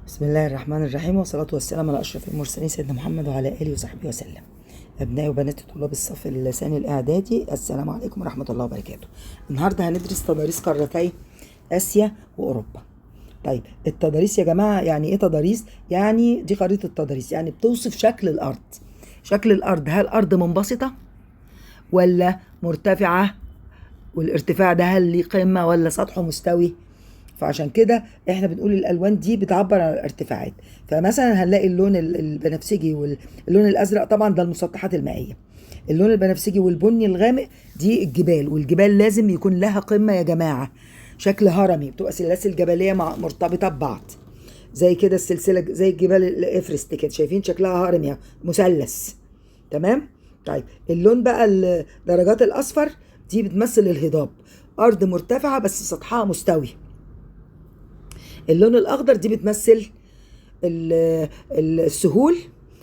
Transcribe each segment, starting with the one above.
بسم الله الرحمن الرحيم، والصلاة والسلام على أشرف المرسلين سيدنا محمد وعلى آله وصحبه وسلم. أبنائي وبناتي طلاب الصف الثاني الإعدادي، السلام عليكم ورحمة الله وبركاته. النهاردة هندرس تضاريس قارتي آسيا وأوروبا. طيب التضاريس يا جماعة يعني إيه تضاريس؟ يعني دي خريطة التضاريس، يعني بتوصف شكل الأرض. شكل الأرض، هل الأرض منبسطة ولا مرتفعة؟ والارتفاع ده هل ليه قمة ولا سطحه مستوي؟ فعشان كده احنا بنقول الالوان دي بتعبر عن الارتفاعات. فمثلا هنلاقي اللون البنفسجي واللون الازرق، طبعا ده المسطحات المائية. اللون البنفسجي والبني الغامق دي الجبال، والجبال لازم يكون لها قمة يا جماعة، شكل هرمي، بتبقى سلاسل جبلية مرتبطة ببعض زي كده السلسلة، زي الجبال الافرست كده، شايفين شكلها هرمي مثلث. تمام. طيب اللون بقى الدرجات الاصفر دي بتمثل الهضاب، ارض مرتفعة بس سطحها مستوي. اللون الاخضر دي بتمثل السهول،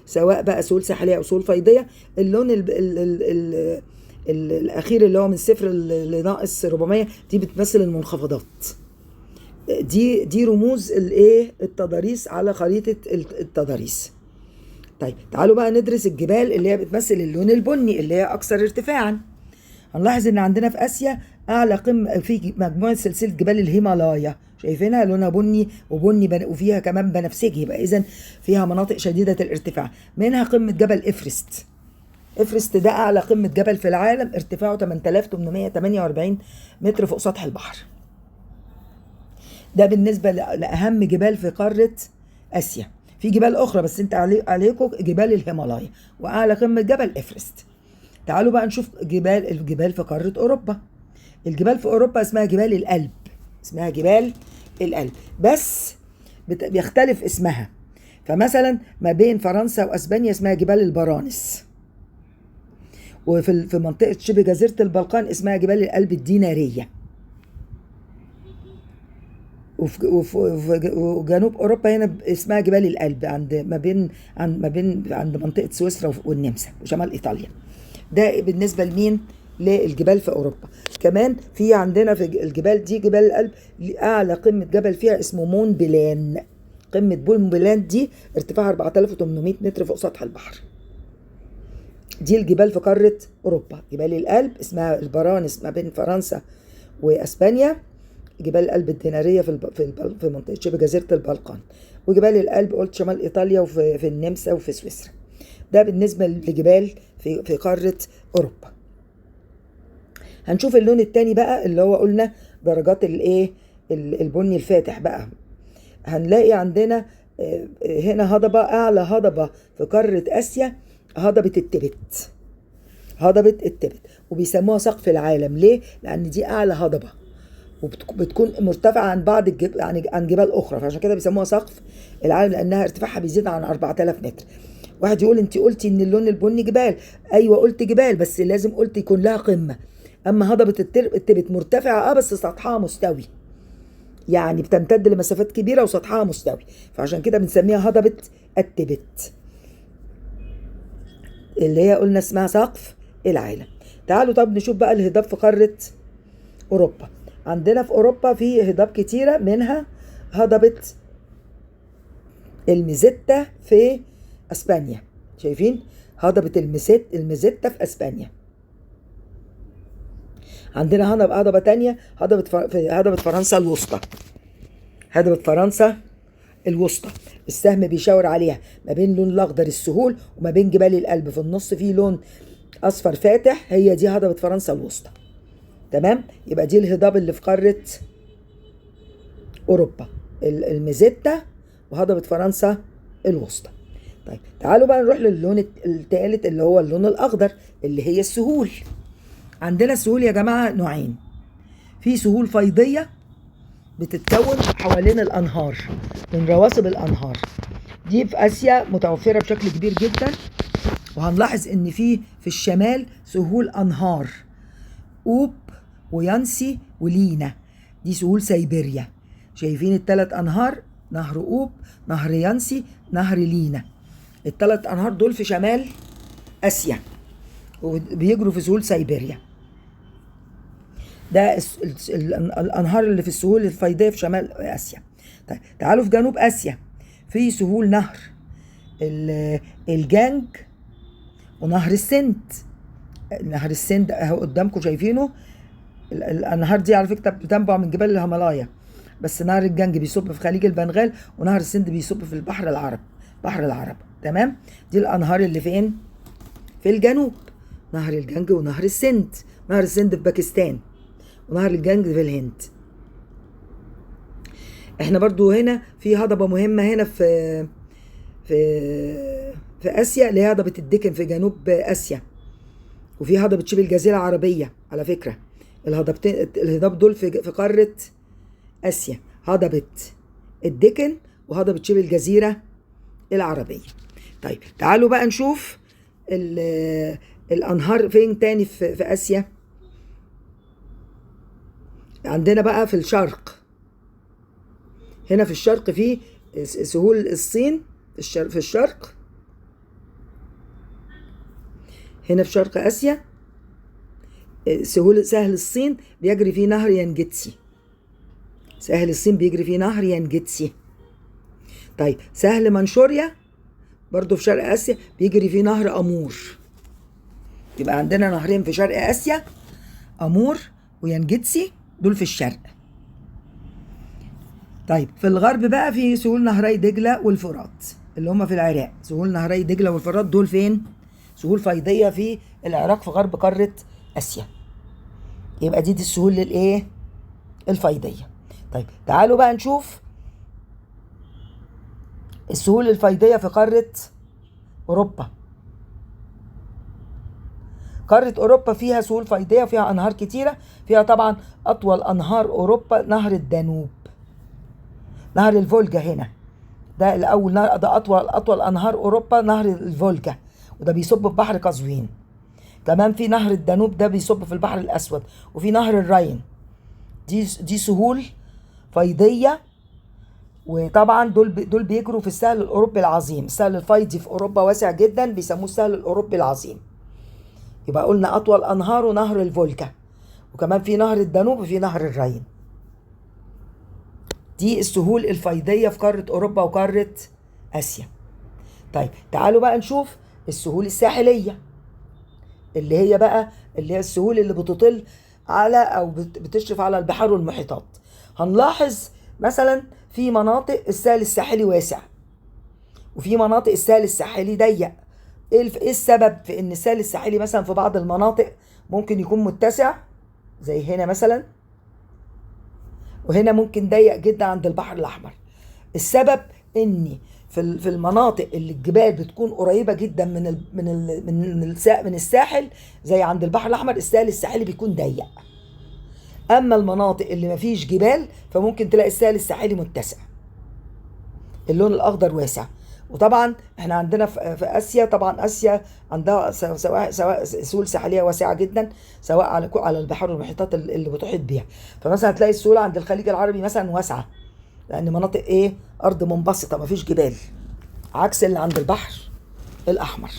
سواء بقى سهول ساحليه او سهول فيضيه. اللون ال ال ال ال ال الاخير اللي هو من صفر لناقص 400 دي بتمثل المنخفضات. دي رموز الايه التضاريس على خريطة التضاريس. طيب تعالوا بقى ندرس الجبال اللي هي بتمثل اللون البني اللي هي اكثر ارتفاعا. هنلاحظ ان عندنا في اسيا اعلى قمة في مجموعة سلسلة جبال الهيمالايا، شايفينها لونها بني وبني وفيها كمان بنفسجي، يبقى اذا فيها مناطق شديدة الارتفاع، منها قمة جبل افرست. افرست ده اعلى قمة جبل في العالم، ارتفاعه 8848 متر فوق سطح البحر. ده بالنسبة لاهم جبال في قارة اسيا. في جبال اخرى بس انت عليكم جبال الهيمالايا واعلى قمة جبل افرست. تعالوا بقى نشوف الجبال في قارة اوروبا. الجبال في اوروبا اسمها جبال الألب، اسمها جبال الألب بس بيختلف اسمها. فمثلا ما بين فرنسا واسبانيا اسمها جبال البرانس، وفي منطقة شبه جزيرة البلقان اسمها جبال الألب الدينارية. وفي جنوب اوروبا هنا اسمها جبال الألب، عند ما بين عند منطقة سويسرا والنمسا وشمال ايطاليا. ده بالنسبة لمين؟ للجبال في اوروبا. كمان في عندنا في الجبال دي جبال الألب اعلى قمة جبل فيها اسمه مون بلان. قمة مون بلان دي ارتفاعها 4800 متر فوق سطح البحر. دي الجبال في قارة اوروبا. جبال الألب اسمها البرانس ما بين فرنسا واسبانيا، جبال الألب الديناريه في منطقة شبه جزيرة البلقان، وجبال الألب قلت شمال ايطاليا وفي النمسا وفي سويسرا. ده بالنسبة لجبال في قارة اوروبا. هنشوف اللون التاني بقى اللي هو قلنا درجات الايه البني الفاتح بقى. هنلاقي عندنا هنا هضبة، اعلى هضبة في قارة اسيا هضبة التبت. هضبة التبت وبيسموها سقف العالم. ليه؟ لان دي اعلى هضبة وبتكون مرتفعة عن بعض عن جبال اخرى، فعشان كده بيسموها سقف العالم لانها ارتفاعها بيزيد عن 4000 متر. واحد يقول انت قلتي ان اللون البني جبال، ايوه قلت جبال بس لازم قلت يكون لها قمة. اما هضبة التبت مرتفعة بس سطحها مستوي، يعني بتمتد لمسافات كبيرة وسطحها مستوي، فعشان كده بنسميها هضبة التبت اللي هي قلنا اسمها سقف العالم. تعالوا طب نشوف بقى الهضاب في قارة اوروبا. عندنا في اوروبا في هضاب كتيرة، منها هضبة الميزيتا في اسبانيا. شايفين هضبة الميزيتا في اسبانيا. عندنا هضبة تانية، هضبة فرنسا الوسطى. هضبة فرنسا الوسطى السهم بيشاور عليها، ما بين لون الاخضر السهول وما بين جبال الألب، في النص فيه لون اصفر فاتح، هي دي هضبة فرنسا الوسطى. تمام. يبقى دي الهضاب اللي في قارة اوروبا، الميزيتا وهضبة فرنسا الوسطى. طيب تعالوا بقى نروح للون الثالث اللي هو اللون الاخضر اللي هي السهول. عندنا السهول يا جماعة نوعين، في سهول فيضية بتتكون حوالين الأنهار من رواسب الأنهار، دي في آسيا متوفرة بشكل كبير جدا. وهنلاحظ إن في الشمال سهول أنهار، أوب ويانسي ولينا، دي سهول سيبيريا. شايفين الثلاث أنهار، نهر أوب، نهر يانسي، نهر لينا، الثلاث أنهار دول في شمال آسيا وبيجروا في سهول سيبيريا. ده الانهار اللي في السهول الفيضيه في شمال اسيا. طيب تعالوا في جنوب اسيا، في سهول نهر الجانج ونهر السند. نهر السند اهو قدامكم شايفينه. الانهار دي على فكرة بتنبع من جبال الهيمالايا، بس نهر الجانج بيصب في خليج البنغال، ونهر السند بيصب في البحر العرب، بحر العرب. تمام. دي الانهار اللي فين؟ في الجنوب، نهر الجانج ونهر السند. نهر السند في باكستان، ونهر الجانج في الهند. احنا برضو هنا في هضبة مهمة هنا في في في اسيا، اللي هي هضبة الدكن في جنوب اسيا، وفي هضبة شبه الجزيرة العربية. على فكرة الهضبتين الهضاب دول في قارة اسيا، هضبة الدكن وهضبة شبه الجزيرة العربية. طيب تعالوا بقى نشوف الانهار فين تاني في اسيا. عندنا بقى في الشرق، هنا في الشرق في سهول الصين، في الشرق هنا في شرق آسيا سهول سهل الصين بيجري فيه نهر يانجتسي. سهل الصين بيجري فيه نهر يانجتسي. طيب سهل منشوريا برضو في شرق آسيا بيجري فيه نهر أمور. يبقى عندنا نهرين في شرق آسيا، أمور ويانجتسي، دول في الشرق. طيب في الغرب بقى في سهول نهري دجلة والفرات اللي هم في العراق. سهول نهري دجلة والفرات دول فين؟ سهول فيضية في العراق في غرب قارة آسيا. يبقى دي السهول للايه؟ الفيضية. طيب تعالوا بقى نشوف السهول الفيضية في قارة أوروبا. قارة أوروبا فيها سهول فيضية، فيها أنهار كتيرة، فيها طبعا أطول أنهار أوروبا نهر الدانوب، نهر الفولجا هنا، ده الأول نهر، ده أطول أنهار أوروبا نهر الفولجا، وده بيصب في بحر قزوين. كمان في نهر الدانوب ده بيصب في البحر الأسود، وفي نهر الراين. دي سهول فيضية، وطبعا دول بيجروا في السهل الأوروبي العظيم. السهل الفيضي في أوروبا واسع جدا، بيسموه السهل الأوروبي العظيم. يبقى قلنا أطول أنهاره نهر الفولجا، وكمان في نهر الدانوب وفي نهر الراين. دي السهول الفيضية في قارة أوروبا وقارة آسيا. طيب تعالوا بقى نشوف السهول الساحلية، اللي هي بقى اللي هي السهول اللي بتطل على أو بتشرف على البحار والمحيطات. هنلاحظ مثلا في مناطق السهل الساحلي واسع، وفي مناطق السهل الساحلي ضيق. ايه السبب في ان السهل الساحلي مثلا في بعض المناطق ممكن يكون متسع زي هنا مثلا، وهنا ممكن ضيق جدا عند البحر الاحمر؟ السبب ان في المناطق اللي الجبال بتكون قريبه جدا من ال من ال من من الساحل زي عند البحر الاحمر، السهل الساحلي بيكون ضيق. اما المناطق اللي مفيش جبال فممكن تلاقي السهل الساحلي متسع، اللون الاخضر واسع. وطبعا احنا عندنا في اسيا، طبعا اسيا عندها سواء سهول ساحليه واسعة جدا، سواء على البحار والمحيطات اللي بتحيط بيها. فمثلا هتلاقي السهول عند الخليج العربي مثلا واسعة، لان مناطق ايه؟ ارض منبسطه مفيش جبال، عكس اللي عند البحر الاحمر.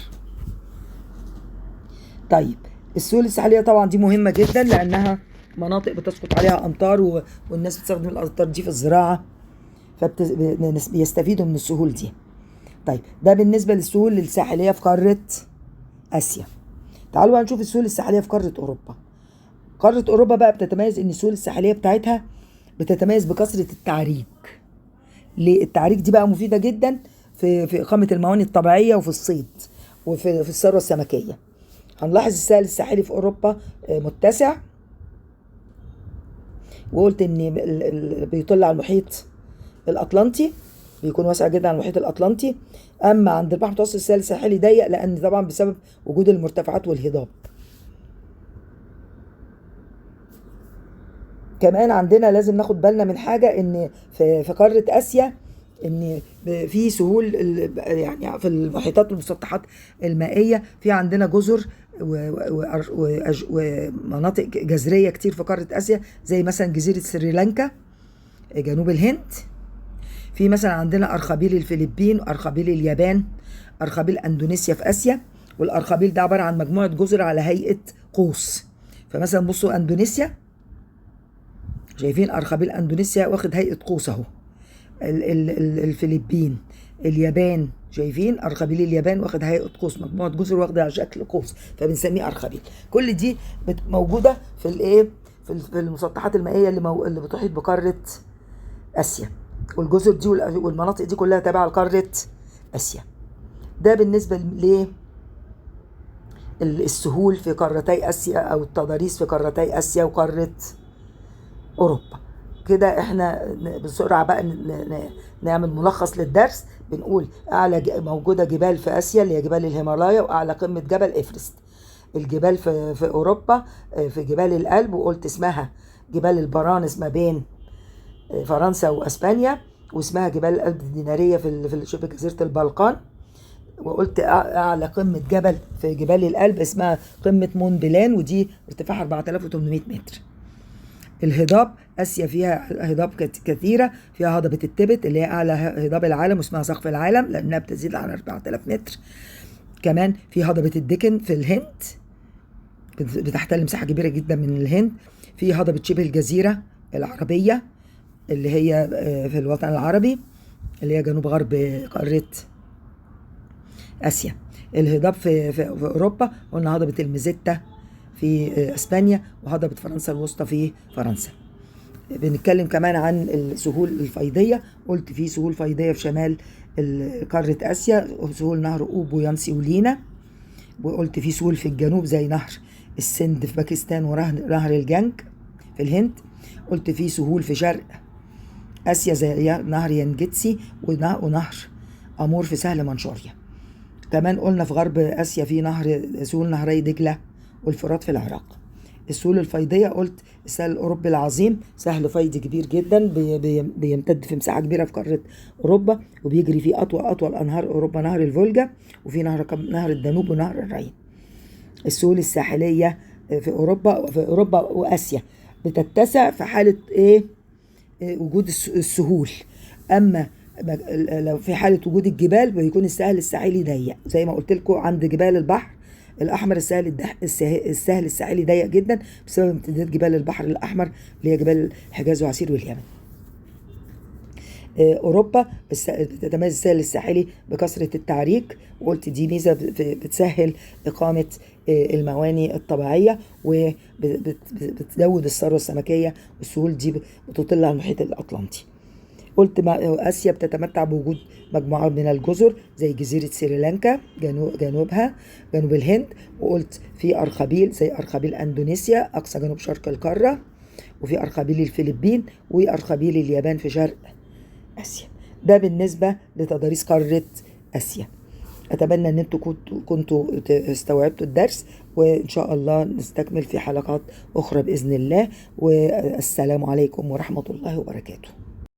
طيب السهول الساحلية طبعا دي مهمة جدا، لانها مناطق بتسقط عليها امطار، والناس بتستخدم الامطار دي في الزراعة، فبيستفيدوا من السهول دي. طيب ده بالنسبة للسهول الساحلية في قارة اسيا. تعالوا بقى نشوف السهول الساحلية في قارة اوروبا. قارة اوروبا بقى بتتميز ان السهول الساحلية بتاعتها بتتميز بكثرة التعريج. ليه التعريج دي بقى مفيدة جدا في اقامه الموانئ الطبيعية وفي الصيد وفي الثروة السمكيه. هنلاحظ السهل الساحلي في اوروبا متسع، وقلت ان بيطل على المحيط الاطلنطي، بيكون واسع جدا على المحيط الاطلنطي. اما عند البحر المتوسط السهل الساحلي ضيق، لان طبعا بسبب وجود المرتفعات والهضاب. كمان عندنا لازم ناخد بالنا من حاجة، ان في قارة اسيا ان في سهول يعني في المحيطات والمسطحات المائية، في عندنا جزر ومناطق جزريه كتير في قارة اسيا، زي مثلا جزيرة سريلانكا جنوب الهند، في مثلا عندنا ارخبيل الفلبين، ارخبيل اليابان، ارخبيل اندونيسيا في اسيا. والارخبيل ده عبارة عن مجموعة جزر على هيئة قوس. فمثلا بصوا اندونيسيا، شايفين ارخبيل اندونيسيا واخد هيئة قوس اهو. الفلبين، اليابان، شايفين أرخبيل اليابان واخد هيئة قوس، مجموعة جزر واخدة على شكل قوس فبنسميه أرخبيل. كل دي موجودة في الايه؟ في المسطحات المائية اللي بتحيط بقارة آسيا، والجزر دي والمناطق دي كلها تابعة لقارة آسيا. ده بالنسبة للسهول في قارتي آسيا أو التضاريس في قارتي آسيا وقارة أوروبا. كده احنا بسرعة بقى نعمل ملخص للدرس. بنقول أعلى موجودة جبال في آسيا اللي هي جبال الهيمالايا، وأعلى قمة جبل إفرست. الجبال في أوروبا في جبال الألب، وقلت اسمها جبال البرانس ما بين فرنسا وأسبانيا، واسمها جبال الألب الدينارية في شبه جزيرة البلقان. وقلت أعلى قمة جبل في جبال الألب اسمها قمة مون بلان، ودي ارتفاعها 4800 متر. الهضاب، آسيا فيها هضاب كثيرة، فيها هضبة التبت اللي هي أعلى هضاب العالم واسمها سقف العالم لأنها بتزيد على 4000 متر. كمان في هضبة الدكن في الهند بتحتل مساحة كبيرة جدا من الهند. في هضبة شبه الجزيرة العربية اللي هي في الوطن العربي اللي هي جنوب غرب قارة آسيا. الهضاب في أوروبا قلنا هضبة الميزيتا في أسبانيا، وهضبة فرنسا الوسطى في فرنسا. بنتكلم كمان عن السهول الفيضية، قلت في سهول فيضية في شمال قارة آسيا، سهول نهر أوب ويانسي ولينا. وقلت في سهول في الجنوب زي نهر السند في باكستان ونهر الجنج في الهند. قلت في سهول في شرق آسيا زي نهر يانجتسي ونهر أمور في سهل منشوريا. كمان قلنا في غرب آسيا في نهر سهول نهري دجلة والفرات في العراق. السهول الفيضية قلت السهل الأوروبي العظيم، سهل فيضي كبير جدا بيمتد في مساحة كبيرة في قارة أوروبا، وبيجري فيه أطول أنهار أوروبا نهر الفولجا، وفي نهر الدانوب ونهر الراين. السهول الساحلية في أوروبا وآسيا بتتسع في حالة إيه؟ وجود السهول. أما لو في حالة وجود الجبال بيكون السهل الساحلي ضيق، زي ما قلت لكم عند جبال البحر الأحمر السهل الساحلي ضيق جدا بسبب امتداد جبال البحر الأحمر اللي هي جبال الحجاز وعسير واليمن. أوروبا بتتميز السهل الساحلي بكثرة التعريج، وقلت دي ميزة بتسهل إقامة المواني الطبيعية وبتزود الثروة السمكية، والسهول دي بتطل على المحيط الأطلنطي. قلت آسيا بتتمتع بوجود مجموعة من الجزر زي جزيرة سريلانكا جنوبها جنوب الهند، وقلت في أرخبيل زي أرخبيل أندونيسيا أقصى جنوب شرق القارة، وفي أرخبيل الفلبين وأرخبيل اليابان في شرق آسيا. ده بالنسبة لتضاريس قارة آسيا. أتمنى أن انتوا كنتوا استوعبتوا الدرس، وإن شاء الله نستكمل في حلقات أخرى بإذن الله. والسلام عليكم ورحمة الله وبركاته.